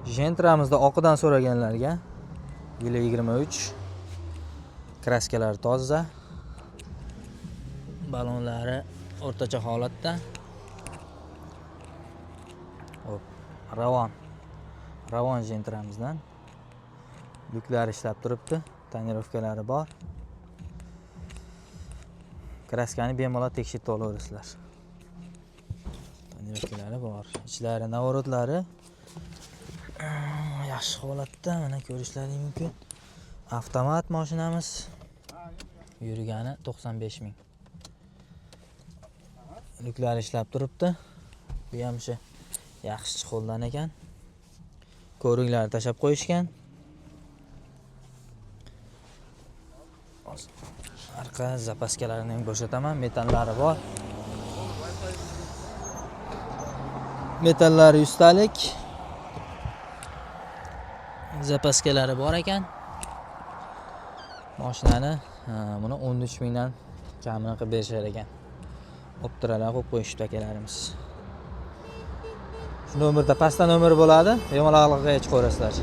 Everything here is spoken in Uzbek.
Jentramizda oqidan so'raganlarga yili 23, kraskalari toza, balonlari o'rtacha holatda. Hop, Ravon. Ravon Jentramizdan. Lyuklari ishlab turibdi, tonirovkalari bor. Kraskani bemalol tekshirib olaverasizlar. Tonirovkalari bor. Ichlari, наворотлari yaxshi holatda, mana ko'rishlaring mumkin. Avtomat mashinamiz. Yurgani 95 ming. Lyuklari ishlab turibdi. Bu ham o'sha yaxshi чехол dan ekan. Ko'riklarni tashlab qo'yishgan. Hozir arqa zapaskalarini ham bo'shataman, metallari bor. Metallari yuztalik. Zapaskalari bor ekan. Mashinani buni 13 mingdan kamini qilib berishar ekan. Optiralar qo'yib qo'yishibdi akalarimiz. Shu nomerda pastda nomer bo'ladi, bemalol aloqaga chiqaverasizlar.